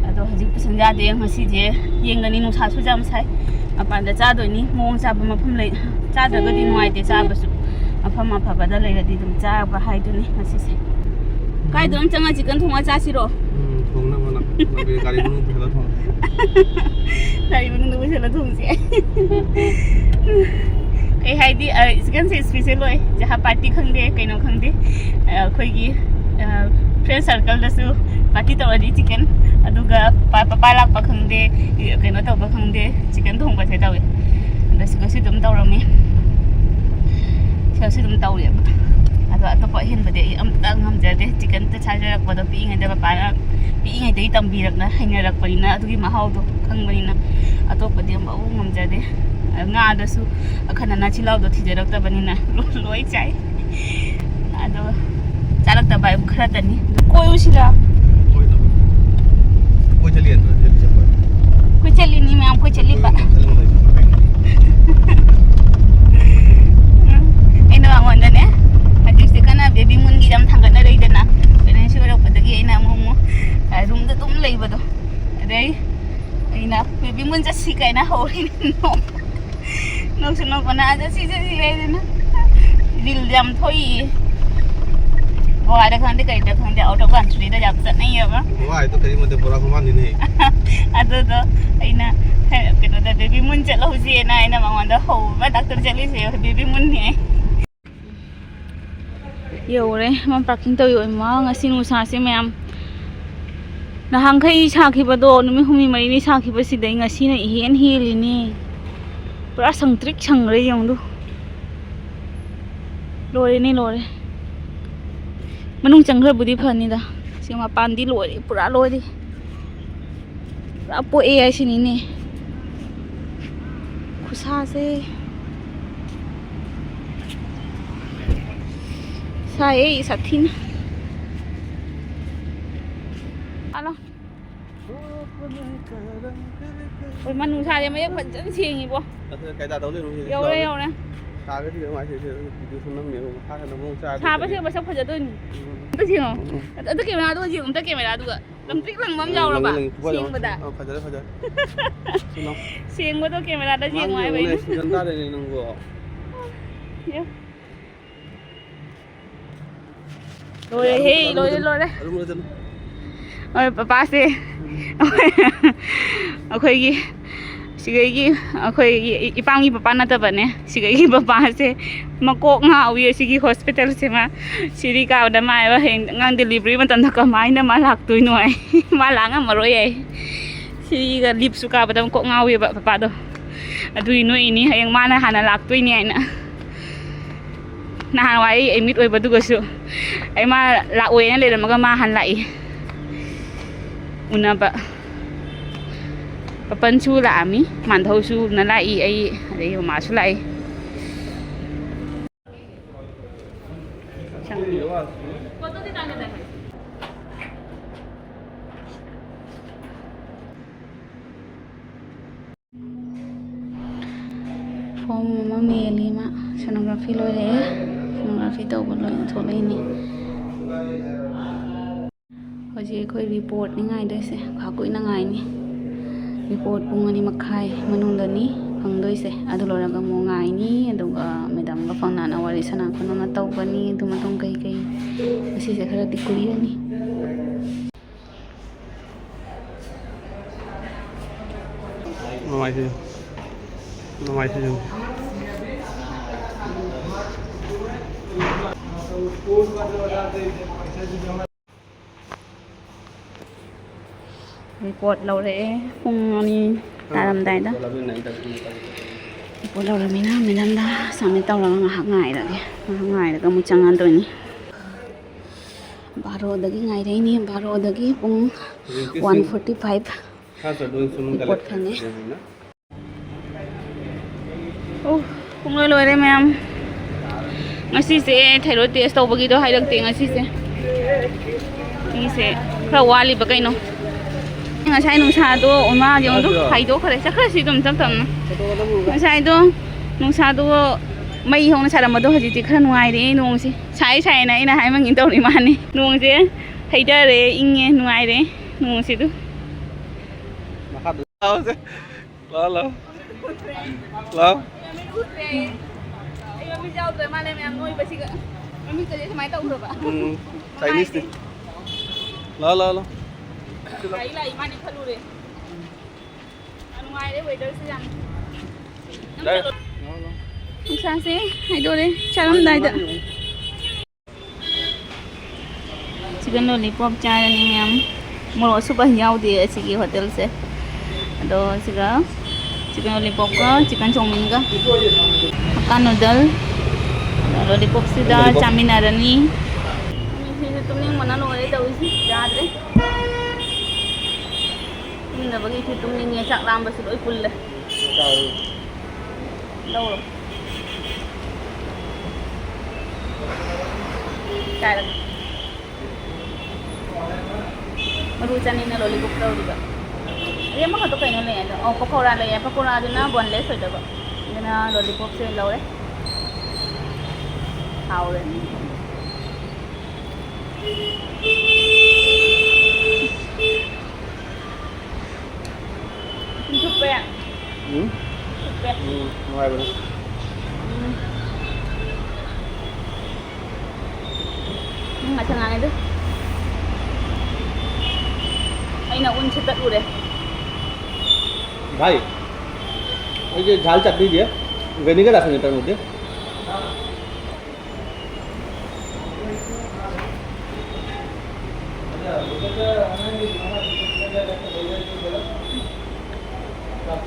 ꯑꯗꯣ ꯍꯧꯖꯤꯛ ꯄꯨꯁꯟ ꯌꯥꯗꯦ꯫ ꯉꯁꯤꯁꯦ ꯌꯦꯡꯒꯅꯤ, ꯅꯨꯡꯁꯥꯁꯨ ꯌꯥꯝ ꯁꯥꯏ꯫ ꯃꯄꯥꯟꯗ ꯆꯥꯗꯣꯏꯅꯤ꯫ ꯃꯑꯣꯡ ꯆꯥꯕ ꯃꯐꯝ ꯂꯩ, ꯆꯥꯗ꯭ꯔꯒꯗꯤ ꯅꯨꯡꯉꯥꯏꯇꯦ ꯆꯥꯕꯁꯨ꯫ ꯃꯐꯝ ꯑꯐꯕꯗ ꯂꯩꯔꯗꯤ ꯑꯗꯨꯝ ꯆꯥꯕ ꯍꯥꯏꯗꯨꯅꯤ ꯉꯁꯤꯁꯦ꯫ ꯀꯥꯏꯗ ꯑꯃ ꯆꯪꯉ ꯆꯤꯛꯀꯟ ꯊꯣꯡꯉ ꯆꯥꯁꯤꯔꯣ? ꯎꯝ, ꯊꯣꯡꯅꯕ ꯅꯪ ꯂꯝꯕꯤ ꯒꯥꯔꯤ ꯃꯅꯨꯡ ꯄꯨꯁꯜꯂ ꯊꯣꯡꯉꯣ꯫ ꯒꯥꯔꯤ ꯃꯅꯨꯡꯗ ꯄꯨꯁꯜꯂ ꯊꯣꯡꯁꯦ꯫ ꯀꯩ ꯍꯥꯏꯗꯤ, ꯑ, ꯆꯤꯛꯀꯟꯁꯦ ꯏꯁꯄꯤꯁꯦꯜ ꯑꯣꯏ꯫ ꯖꯍꯥ ꯄꯥꯔꯇꯤ ꯈꯪꯗꯦ, ꯀꯩꯅꯣ ꯈꯪꯗꯦ꯫ ꯑ, ꯑꯩꯈꯣꯏꯒꯤ, ꯑ, ꯐ꯭ꯔꯦꯟ ꯁꯥꯔꯀꯜꯗꯁꯨ ꯄꯥꯔꯇꯤ ꯇꯧꯔꯗꯤ ꯆꯤꯛꯀꯟ, ꯑꯗꯨꯒ ꯄꯥ-, ꯄꯄꯥ ꯂꯥꯛꯄ ꯈꯪꯗꯦ, ꯀꯩꯅꯣ ꯇꯧꯕ ꯈꯪꯗꯦ, ꯆꯤꯛꯀꯟ ꯊꯣꯡꯕꯁꯦ ꯇꯧꯋꯦ꯫ ꯑꯗꯣ ꯁꯤꯒꯁꯨ ꯑꯗꯨꯝ ꯇꯧꯔꯝꯃꯤ꯫ ꯁꯤꯒꯁꯨ ꯑꯗꯨꯝ ꯇꯧꯋꯦꯕ꯫ ꯑꯗꯣ ꯑꯇꯣꯞꯄ ꯑꯍꯦꯟꯕꯗꯤ ꯑꯩ ꯑꯝꯇ ꯉꯝꯖꯗꯦ꯫ ꯆꯤꯛꯀꯟꯗ ꯆꯥꯖꯔꯛꯄꯗꯣ ꯄꯤꯛꯏꯉꯩꯗ ꯄꯄꯥꯅ ꯄꯤꯛꯏꯉꯩꯗꯒꯤ ꯇꯝꯕꯤꯔꯛꯅ ꯍꯩꯅꯔꯛꯄꯅꯤꯅ ꯑꯗꯨꯒꯤ ꯃꯍꯥꯎꯗꯣ ꯈꯪꯕꯅꯤꯅ ꯑꯇꯣꯞꯄꯗꯤ ꯑꯃꯐꯥꯎ ꯉꯝꯖꯗꯦ꯫ ꯉꯥꯗꯁꯨ ꯑꯈꯟꯅꯅ ꯆꯤꯜꯍꯥꯎꯗꯣ ꯊꯤꯖꯔꯛꯇꯕꯅꯤꯅ ꯂꯣ-, ꯂꯣꯏ ꯆꯥꯏ꯫ ꯑꯗꯣ ꯆꯥꯔꯛꯇꯕ ꯍꯥꯏꯕꯨ ꯈꯔꯇꯅꯤ꯫ ꯑꯗꯣ ꯀꯣꯏꯔꯨꯁꯤꯔꯥ? ꯀꯣꯏ ꯆꯠꯂꯤ ꯅꯠꯇ꯭ꯔꯣ ꯍꯧꯖꯤꯛ ꯆꯠꯄ? ꯀꯣꯏ ꯆꯠꯂꯤꯅꯤ ꯃꯌꯥꯝ, ꯀꯣꯏ ꯆꯠꯂꯤꯕ꯫ ꯑꯩꯅ ꯃꯉꯣꯟꯗꯅꯦ, ꯍꯧꯖꯤꯛꯁꯦ ꯀꯟꯅ ꯕꯦꯕꯤ ꯃꯨꯟꯒꯤ ꯌꯥꯝ ꯊꯥꯡꯒꯠꯅꯔꯛꯏꯗꯅ, ꯄ꯭ꯔꯦꯒꯅꯦꯟꯁꯤ ꯑꯣꯏꯔꯛꯄꯗꯒꯤ ꯑꯩꯅ ꯑꯃꯨꯛ ꯑꯃꯨꯛ, ꯑ, ꯔꯨꯝꯗ ꯑꯗꯨꯝ ꯂꯩꯕꯗꯣ꯫ ꯑꯗꯩ ꯑꯩꯅ ꯕꯦꯕꯤ ꯃꯨꯟ ꯆꯠꯁꯤ ꯀꯥꯏꯅ ꯍꯧꯔꯤꯅꯤ꯫ ꯅꯣꯛꯁꯨ ꯅꯣꯛꯄꯅ, "ꯑꯥ, ꯆꯠꯁꯤ, ꯆꯠꯁꯤ" ꯍꯥꯏꯗꯅ꯫ ꯔꯤꯜ ꯌꯥꯝ ꯊꯣꯛꯏꯌꯦ꯫ ꯒꯣꯋꯥꯗ ꯈꯪꯗꯦ, ꯀꯔꯤꯗ ꯈꯪꯗꯦ, out of country ꯗ ꯌꯥꯝ ꯆꯠꯅꯩꯌꯦꯕ꯫ ꯒꯣꯋꯥ ꯍꯥꯏꯗꯣ ꯀꯔꯤꯃꯗ ꯕꯣꯔꯥ ꯈꯣꯡꯕꯥꯟꯅꯤꯅꯦ꯫ ꯑꯗꯨꯗꯣ ꯑꯩꯅ ꯀꯩꯅꯣꯗ, "ꯕꯦꯕꯤ ꯃꯨꯟ ꯆꯠꯍꯧꯁꯦꯅ" ꯑꯩꯅ ꯃꯉꯣꯟꯗ ꯍꯧꯕ꯫ ꯗꯥꯛꯇꯔ ꯆꯠꯂꯤꯁꯦ ꯕꯦꯕꯤ ꯃꯨꯟꯅꯤ꯫ ꯌꯧꯔꯦ꯫ ꯃꯥ ꯄꯥꯔꯀꯤꯡ ꯇꯧꯔꯤ꯫ ꯏꯃꯥ, ꯉꯁꯤ ꯅꯨꯡꯁꯥꯁꯦ ꯃꯌꯥꯝ꯫ ꯅꯍꯥꯟꯈꯩ ꯁꯥꯈꯤꯕꯗꯣ, ꯅꯨꯃꯤꯠ ꯍꯨꯝꯅꯤ ꯃꯔꯤꯅꯤ ꯁꯥꯈꯤꯕꯁꯤꯗꯩ ꯉꯁꯤꯅ ꯏꯍꯦꯟ ꯍꯦꯜꯂꯤꯅꯦ꯫ ꯄꯨꯔꯥ ꯁꯪꯇ꯭ꯔꯤꯛ ꯁꯪꯈ꯭ꯔꯦ ꯌꯦꯡꯉꯨꯗꯨ꯫ ꯂꯣꯏꯔꯦꯅꯦ, ꯂꯣꯏꯔꯦ꯫ ꯃꯅꯨꯡ ꯆꯪꯈ꯭ꯔꯕꯨꯗꯤ ꯐꯅꯤꯗ꯫ ꯁꯤ ꯃꯄꯥꯟꯗꯤ ꯂꯣꯏꯔꯦ, ꯄꯨꯔꯥ ꯂꯣꯏꯔꯦ꯫ ꯄꯨꯔꯥ ꯄꯣꯛꯑꯦ ꯍꯥꯏꯁꯤꯅꯤꯅꯦ꯫ ꯈꯨꯁꯥꯁꯦ꯫ ꯁꯥꯏꯌꯦ ꯁꯥꯊꯤꯅ꯫ ꯍꯜꯂꯣ꯫ ꯍꯣꯏ, ꯃꯅꯨꯡꯁꯥꯁꯦ ꯃꯌꯦꯛ ꯐꯖꯅ ꯁꯦꯡꯉꯤꯕꯣ꯫ ꯑꯗꯨ ꯀꯩꯗꯥ ꯇꯧ ꯂꯩꯔꯨ ꯁꯤꯗꯤ? ꯌꯧꯔꯦ, ꯌꯧꯔꯦ꯫ ꯇꯥꯒꯗꯤ ꯀꯩꯅꯣ ꯍꯥꯏꯁꯦ, ꯁꯤꯗ ꯚꯤꯗꯤꯑꯣ ꯁꯨꯝ ꯅꯝꯃꯤꯕ, ꯃꯈꯥ ꯍꯦꯟꯅ ꯑꯃꯨꯛ ꯆꯥꯔꯗꯤ ꯁꯥꯕ ꯐꯖꯩ꯫ ꯁꯦꯡꯕ ꯁꯛ ꯐꯖꯗꯣꯏꯅꯤ꯫ ꯎꯝ꯫ ꯑꯝꯇ ꯁꯦꯡꯉꯣ꯫ ꯎꯝ꯫ ꯑꯗꯨ ꯀꯦꯃꯦꯔꯥꯗꯨꯒ ꯌꯦꯡꯉꯣ, ꯑꯝꯇ ꯀꯦꯃꯦꯔꯥꯗꯨꯒ꯫ ꯂꯪꯇ꯭ꯔꯤꯛ ꯂꯪꯕ ꯑꯃ ꯌꯥꯎꯔꯕ? ꯂꯪꯉꯤ, ꯂꯪꯉꯤ, ꯐꯖꯔꯦ, ꯁꯦꯡꯕꯗ꯫ ꯑ, ꯐꯖꯔꯦ, ꯐꯖꯔꯦ꯫ ꯁꯤ ꯂꯪ-꯫ ꯁꯦꯡꯕꯗꯣ ꯀꯦꯃꯦꯔꯥꯗ ꯃꯥꯅ ꯌꯦꯡꯉꯣ ꯍꯥꯏꯕ ꯌꯦꯡꯉꯨꯅꯦ, ꯑꯩꯅ꯫ ꯁꯤꯖꯟ ꯇꯥꯔꯦꯅꯦ ꯅꯪꯕꯣ꯫ ꯌꯦꯡ-꯫ ꯂꯣꯏꯔꯦꯍꯦ, ꯑꯔꯨꯝ-, ꯂꯣꯏꯔꯦ, ꯑꯔꯨꯝꯕꯗꯅꯨ, ꯂꯣꯏꯔꯦ꯫ ꯑꯔꯨꯝꯕꯗꯅꯨ꯫ ꯍꯣꯏ, ꯄꯄꯥꯁꯦ꯫ ꯎꯝ꯫ ꯑꯩꯈꯣꯏꯒꯤ ꯁꯤꯒꯩꯒꯤ, ꯑꯩꯈꯣꯏꯒꯤ ꯏ-, ꯏꯄꯥꯝꯒꯤ ꯄꯄꯥ ꯅꯠꯇꯕꯅꯦ꯫ ꯁꯤꯒꯩꯒꯤ ꯄꯄꯥꯁꯦ ꯃꯀꯣꯛ ꯉꯥꯎꯏ ꯑꯁꯤꯒꯤ ꯍꯣꯁꯄꯤꯇꯥꯜꯁꯦ꯫ ꯃꯥ ꯁꯤꯔꯤ ꯀꯥꯕꯗ ꯃꯥ ꯍꯥꯏꯕ ꯍꯌꯦꯡ ꯑꯉꯥꯡ ꯗꯦꯂꯤꯚꯔꯤ ꯃꯇꯝꯗ ꯀꯃꯥꯏꯅ ꯃꯥ ꯂꯥꯛꯇꯣꯏꯅꯣ ꯍꯥꯏ꯫ ꯃꯥ ꯂꯥꯛ ꯉꯝꯃꯔꯣꯏ ꯍꯥꯏ꯫ ꯁꯤꯔꯤꯒ ꯂꯤꯞꯁꯨ ꯀꯥꯕꯗ ꯃꯀꯣꯛ ꯉꯥꯎꯏꯕ ꯄꯄꯥꯗꯣ꯫ ꯑꯗꯨꯒꯤ ꯅꯣꯛꯏꯅꯤ, ꯍꯌꯦꯡ ꯃꯥꯅ ꯍꯥꯟꯅ ꯂꯥꯛꯇꯣꯏꯅꯤ ꯍꯥꯏꯅ꯫ ꯅꯍꯥꯟꯋꯥꯏ ꯑꯩ ꯑꯦꯗꯃꯤꯠ ꯑꯣꯏꯕꯗꯨꯒꯁꯨ ꯑꯩ ꯃꯥ ꯂꯥꯛꯑꯣꯏꯅ ꯂꯩꯔꯝꯃꯒ ꯃꯥ ꯍꯥꯟꯅ ꯂꯥꯛꯏ꯫ ꯎꯅꯕ꯫ ꯄꯄꯟꯁꯨ ꯂꯥꯛꯑꯝꯃꯤ, ꯃꯥꯟꯙꯧꯁꯨ ꯎꯅ ꯂꯥꯛꯏ, ꯑꯩ ꯑꯗꯩ ꯃꯃꯥꯁꯨ ꯂꯥꯛꯏ꯫ ꯐꯣꯝ ꯑꯃ ꯃꯦꯜꯂꯤ ꯃꯥ꯫ ꯁꯣꯅꯣꯒ꯭ꯔꯥꯐꯤ ꯂꯣꯏꯔꯛꯑꯦ꯫ ꯁꯣꯅꯣꯒ꯭ꯔꯥꯐꯤ ꯇꯧꯕ ꯂꯣꯏꯅ ꯊꯣꯛꯂꯛꯏꯅꯦ꯫ ꯍꯧꯖꯤꯛ ꯑꯩꯈꯣꯏ ꯔꯤꯄꯣꯔꯠꯅꯤ ꯉꯥꯏꯗꯣꯏꯁꯦ꯫ ꯈꯥ ꯀꯨꯏꯅ ꯉꯥꯏꯅꯤ꯫ ꯔꯤꯄꯣꯔꯠ ꯄꯨꯡ ꯑꯅꯤ ꯃꯈꯥꯏ ꯃꯅꯨꯡꯗꯅꯤ ꯐꯪꯗꯣꯏꯁꯦ꯫ ꯑꯗꯨ ꯂꯣꯏꯔꯒ ꯑꯃꯨꯛ ꯉꯥꯏꯅꯤ꯫ ꯑꯗꯨꯒ ꯃꯦꯗꯥꯝꯒ ꯐꯪꯅꯅ ꯋꯥꯔꯤ ꯁꯥꯟꯅ ꯈꯣꯠꯅꯅ ꯇꯧꯒꯅꯤ꯫ ꯑꯗꯨ ꯃꯇꯨꯡ ꯀꯩ ꯀꯩ ꯉꯁꯤꯁꯦ ꯈꯔꯗꯤ ꯀꯨꯏꯔꯅꯤ꯫ ꯅꯨꯡꯉꯥꯏꯇꯦ꯫ ꯅꯨꯡꯉꯥꯏꯇꯦ꯫ ꯔꯤꯄꯣꯔꯠ ꯂꯧꯔꯛꯑꯦ ꯄꯨꯡ ꯑꯅꯤ ꯇꯥꯔꯝꯗꯥꯏꯗ꯫ ꯔꯤꯄꯣꯔꯠ ꯂꯧꯔꯃꯤꯅ ꯃꯦꯗꯥꯝꯗ ꯁꯕꯃꯤꯠ ꯇꯧꯔꯒ ꯉꯥꯏꯍꯥꯛ ꯉꯥꯏꯔꯒꯦ꯫ ꯉꯥꯏꯍꯥꯛ ꯉꯥꯏꯔꯒ ꯑꯃꯨꯛ ꯆꯪꯉꯗꯣꯏꯅꯤ꯫ ꯕꯥꯔꯣꯗꯒꯤ ꯉꯥꯏꯔꯛꯏꯅꯦ꯫ ꯕꯥꯔꯣꯗꯒꯤ ꯄꯨꯡ ꯍꯧꯖꯤꯛꯇꯤ ꯁꯤ one forty five ꯈꯔ ꯆꯠꯂꯣꯏ ꯁꯨꯝ ꯔꯤꯄꯣꯔꯠ ꯐꯪꯉꯦ꯫ ꯀꯂꯦꯛꯁꯟ ꯇꯧꯕꯅꯤꯅ꯫ ꯑꯣ, ꯄꯨꯡꯂꯣꯏ ꯂꯣꯏꯔꯦ ꯃꯌꯥꯝ꯫ ꯉꯁꯤꯁꯦ ꯊꯥꯏꯔꯣꯏꯗ ꯇꯦꯁ ꯇꯧꯕꯒꯤꯗꯣ ꯍꯥꯏꯔꯛꯇꯦ ꯉꯁꯤꯁꯦ꯫ ꯏꯁꯦ ꯈꯔ ꯋꯥꯠꯂꯤꯕ ꯀꯩꯅꯣ? ꯉꯁꯥꯏ ꯅꯨꯡꯁꯥꯗꯣ, ꯏꯃꯥ ꯌꯦꯡꯉꯨꯗꯣ, ꯍꯥꯏꯗꯣꯛꯈ꯭ꯔꯦ꯫ ꯆꯠꯈ꯭ꯔꯁꯤ ꯑꯗꯨꯝ ꯇꯞ ꯇꯞꯅ꯫ ꯉꯁꯥꯏꯗꯣ ꯅꯨꯡꯁꯥꯗꯣ ꯃꯩ ꯍꯧꯅ ꯁꯥꯔꯝꯕꯗꯣ ꯍꯧꯖꯤꯛꯇꯤ ꯈꯔ ꯅꯨꯡꯉꯥꯏꯔꯦ ꯅꯣꯡꯁꯦ꯫ ꯁꯥꯏ ꯁꯥꯏꯅ ꯑꯩꯅ ꯍꯥꯏꯃꯟꯒꯦ ꯇꯧꯔꯤ ꯃꯥꯅꯤ꯫ ꯅꯣꯡꯁꯦ ꯍꯩꯊꯔꯦ, ꯏꯪꯉꯦ, ꯅꯨꯡꯉꯥꯏꯔꯦ ꯅꯣꯡꯁꯤꯗ꯫ ꯃꯈꯥꯗ ꯂꯥꯛꯑꯣꯁꯦ꯫ ꯂꯥꯛꯑꯣ, ꯂꯥꯛꯑꯣ꯫ ꯂꯥꯛꯑꯣ꯫ ꯑꯩ ꯃꯃꯤꯠ ꯌꯥꯎꯗ꯭ꯔꯦ ꯃꯥꯅꯦ ꯃꯌꯥꯝ ꯅꯣꯏꯕꯁꯤꯒ꯫ ꯃꯃꯤꯠꯀꯁꯦ ꯁꯨꯃꯥꯏꯅ ꯇꯧꯈ꯭ꯔꯕ꯫ ꯎꯝ, ꯆꯥꯏꯅꯤꯁꯅꯤ꯫ ꯂꯥꯛꯑꯣ, ꯂꯥꯛꯑꯣ, ꯂꯥꯛꯑꯣ꯫ ꯂꯥꯛꯏ, ꯂꯥꯛꯏ, ꯃꯥꯅꯦ ꯈꯜꯂꯨꯔꯦ꯫ ꯌꯥꯝ ꯅꯨꯡꯉꯥꯏꯔꯦ weatherꯁꯦ ꯌꯥꯝ꯫ ꯂꯥꯛꯑꯣ, ꯂꯥꯛꯑꯣ꯫ ꯅꯨꯡꯁꯥꯁꯦ ꯍꯥꯏꯗꯣꯔꯦ ꯆꯥꯔꯝꯗꯥꯏꯗ꯫ Chicken lollipop ꯆꯥꯔꯅꯤ ꯃꯌꯥꯝ꯫ ꯃꯣꯔꯣꯛ ꯑꯁꯨꯕ ꯌꯥꯎꯗꯦ ꯑꯁꯤꯒꯤ ꯍꯣꯇꯦꯜꯁꯦ꯫ ꯑꯗꯣ ꯁꯤꯒ chicken lollipopꯀ chicken chowminꯒ ꯍꯛꯀꯥ noodle, lollipopꯁꯤꯗ ꯆꯥꯃꯤꯟꯅꯔꯅꯤ꯫ ꯃꯤꯁꯤꯁꯨ ꯇꯨꯝꯅꯤꯡꯕꯅ ꯂꯣꯏꯔꯦ ꯇꯧꯔꯤꯁꯤ, ꯌꯥꯗ꯭ꯔꯦ꯫ ꯇꯨꯝꯅꯕꯒꯤꯁꯨ ꯇꯨꯝꯅꯤꯡꯉꯦ, ꯆꯥꯛ ꯂꯥꯝꯕꯁꯨ ꯂꯣꯏ ꯄꯨꯜꯂꯦ꯫ ꯂꯧꯔꯣ꯫ ꯆꯥꯔꯒꯦ꯫ ꯃꯔꯨ ꯆꯥꯅꯤꯡꯅ lollipop ꯂꯧꯔꯤꯕ꯫ ꯑꯗꯩ ꯑꯃꯈꯛꯇ ꯀꯩꯅꯣ ꯂꯩ ꯑꯗꯣ꯫ ꯑꯣ, ꯄꯀꯧꯔꯥ ꯂꯩꯌꯦ꯫ ꯄꯀꯧꯔꯥꯗꯨꯅ boneless ꯑꯣꯏꯗꯕ꯫ ꯑꯗꯨꯅ lollipopꯁꯦ ꯑꯣꯏꯅ ꯂꯧꯔꯦ꯫ ꯍꯥꯎꯔꯦ꯫ ꯏꯁꯤꯡ ꯊꯨꯞꯄꯦ꯫ ꯎꯝ? ꯊꯨꯞꯄꯦ꯫ ꯎꯝ, ꯅꯨꯡꯉꯥꯏꯕꯅꯤ꯫ ꯎꯝ꯫ ꯎꯝ, ꯉꯁꯥꯏ ꯉꯥꯡꯉꯤꯗꯨ꯫ ꯑꯩꯅ ꯎꯟ ꯁꯤꯠꯇꯠꯂꯨꯔꯦ꯫ ꯚꯥꯏ, ꯑꯩꯁꯦ ꯖꯥꯜ ꯆꯠꯅꯤꯗꯤ, vinegar ꯑꯁꯪꯕ ꯇꯧꯔꯗꯤ꯫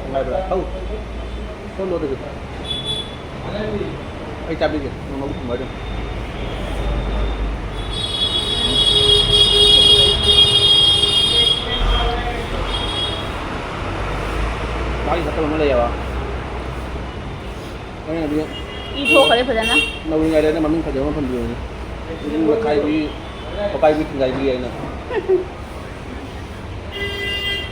ꯅꯨꯡꯉꯥꯏꯕ꯭ꯔꯥ? ꯊꯧ꯫ ꯊꯧ, ꯂꯣꯠꯂꯒ꯫ ꯑꯩ ꯆꯥꯕꯤꯒꯦ꯫ ꯅꯪ ꯃꯕꯨꯛ ꯊꯟꯕ ꯍꯥꯏꯗꯣ꯫ ꯃꯥꯒꯤ ꯅꯠꯇꯕ ꯑꯃ ꯂꯩꯌꯦꯕ꯫ ꯑꯩꯅꯗꯤ ꯏ ꯊꯣꯛꯈ꯭ꯔꯦ ꯐꯖꯅ꯫ ꯅꯧꯔꯤꯉꯩꯗ ꯑꯩꯅ ꯃꯃꯤꯡ ꯐꯖꯕ ꯑꯃ ꯊꯣꯟꯕꯤꯌꯨꯅꯦ꯫ ꯃꯀꯥꯏꯕꯤ, ꯃꯀꯥꯏꯕꯤ ꯊꯤꯡꯒꯥꯏꯕꯤ ꯍꯥꯏꯅ꯫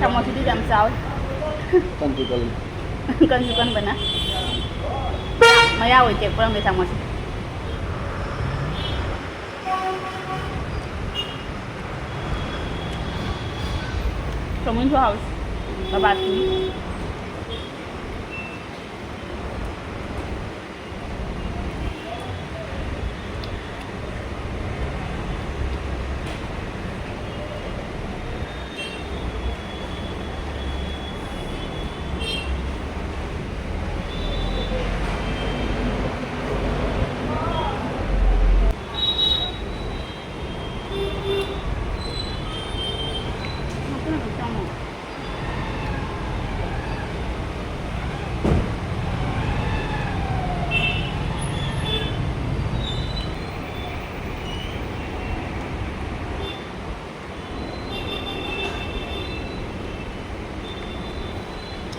ꯁꯥꯃꯣꯁꯤꯗꯤ ꯌꯥꯝ ꯆꯥꯎꯋꯤ꯫ ꯀꯟꯁꯨ ꯀꯜꯂꯤ꯫ ꯀꯟꯁꯨ ꯀꯟꯕꯅ꯫ ꯃꯌꯥ ꯑꯣꯏ ꯇꯦꯛꯄ ꯑꯃꯗꯤ ꯁꯥꯃꯣꯁꯤ꯫ ꯆꯧꯃꯤꯟꯁꯨ ꯍꯥꯎꯋꯤ꯫ ꯕꯕꯥꯁꯀꯤ꯫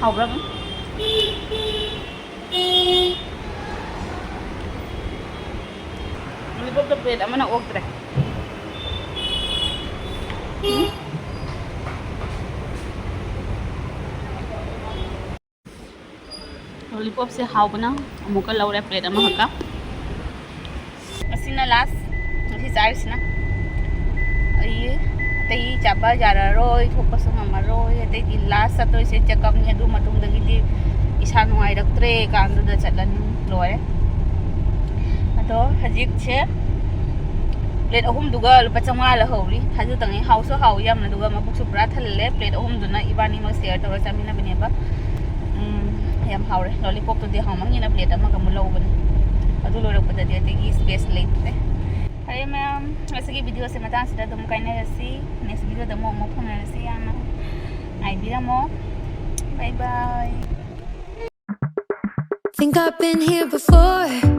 ꯍꯥꯎꯕ꯭ꯔꯥ? ꯂꯣꯂꯤꯄꯣꯞꯇ ꯄ꯭ꯂꯦꯠ ꯑꯃꯅ ꯑꯣꯛꯇ꯭ꯔꯦ꯫ ꯂꯣꯂꯤꯄꯣꯞꯁꯦ ꯍꯥꯎꯕꯅ ꯑꯃꯨꯛꯀ ꯂꯧꯔꯦ ꯄ꯭ꯂꯦꯠ ꯑꯃꯈꯛꯀ꯫ ꯑꯁꯤꯅ ꯂꯥꯁ ꯉꯁꯤ ꯆꯥꯔꯤꯁꯤꯅ꯫ ꯑꯩ ꯑꯇꯩ ꯆꯥꯕ ꯌꯥꯔꯔꯣꯏ, ꯊꯣꯛꯄꯁꯨ ꯉꯝꯃꯔꯣꯏ꯫ ꯑꯇꯩꯗꯤ ꯂꯥꯁ ꯆꯠꯇꯣꯏꯁꯦ ꯆꯦꯛꯑꯞꯅꯤ꯫ ꯑꯗꯨ ꯃꯇꯨꯡꯗꯒꯤꯗꯤ ꯏꯁꯥ ꯅꯨꯡꯉꯥꯏꯔꯛꯇ꯭ꯔꯦ ꯀꯥꯟꯗꯨꯗ ꯆꯠꯂꯅꯤ꯫ ꯂꯣꯏꯔꯦ꯫ ꯑꯗꯣ ꯍꯧꯖꯤꯛꯁꯦ ꯄ꯭ꯂꯦꯠ ꯑꯍꯨꯝꯗꯨꯒ ꯂꯨꯄꯥ ꯆꯥꯝꯃꯉꯥ ꯂꯧꯍꯧꯔꯤ꯫ ꯊꯥꯖꯗꯉꯩ ꯍꯥꯎꯁꯨ ꯍꯥꯎꯏ ꯌꯥꯝꯅ, ꯑꯗꯨꯒ ꯃꯕꯨꯛꯁꯨ ꯄꯨꯔꯥ ꯊꯜꯂꯦ꯫ ꯄ꯭ꯂꯦꯠ ꯑꯍꯨꯝꯗꯨꯅ ꯏꯕꯥꯅꯤꯃꯛ ꯁꯤꯌꯔ ꯇꯧꯔ ꯆꯥꯃꯤꯟꯅꯕꯅꯦꯕ꯫ ꯎꯝ, ꯌꯥꯝ ꯍꯥꯎꯔꯦ꯫ ꯂꯣꯂꯤꯄꯣꯞꯇꯨꯗꯤ ꯍꯥꯎꯃꯟꯒꯤꯅ ꯄ꯭ꯂꯦꯠ ꯑꯃꯒ ꯑꯃꯨꯛ ꯂꯧꯕꯅꯤ꯫ ꯑꯗꯨ ꯂꯣꯏꯔꯛꯄꯗꯗꯤ ꯑꯇꯩꯒꯤ ꯁ꯭ꯄꯦꯁ ꯂꯩꯇ꯭ꯔꯦ꯫ ꯐꯔꯦ ꯃꯌꯥꯝ, ꯉꯁꯤꯒꯤ ꯚꯤꯗꯤꯑꯣꯁꯦ ꯃꯇꯥꯡꯁꯤꯗ ꯑꯗꯨꯝ ꯀꯥꯏꯅꯔꯁꯤ꯫ ꯅꯦꯛꯁ ꯚꯤꯗꯤꯑꯣꯗ ꯑꯃꯨꯛ ꯑꯃꯨꯛ ꯐꯪꯅꯔꯁꯤ꯫ ꯌꯥꯝꯅ ꯉꯥꯏꯕꯤꯔꯝꯃꯣ꯫ ꯕꯥꯏ ꯕꯥꯏ꯫ Think I've been here before.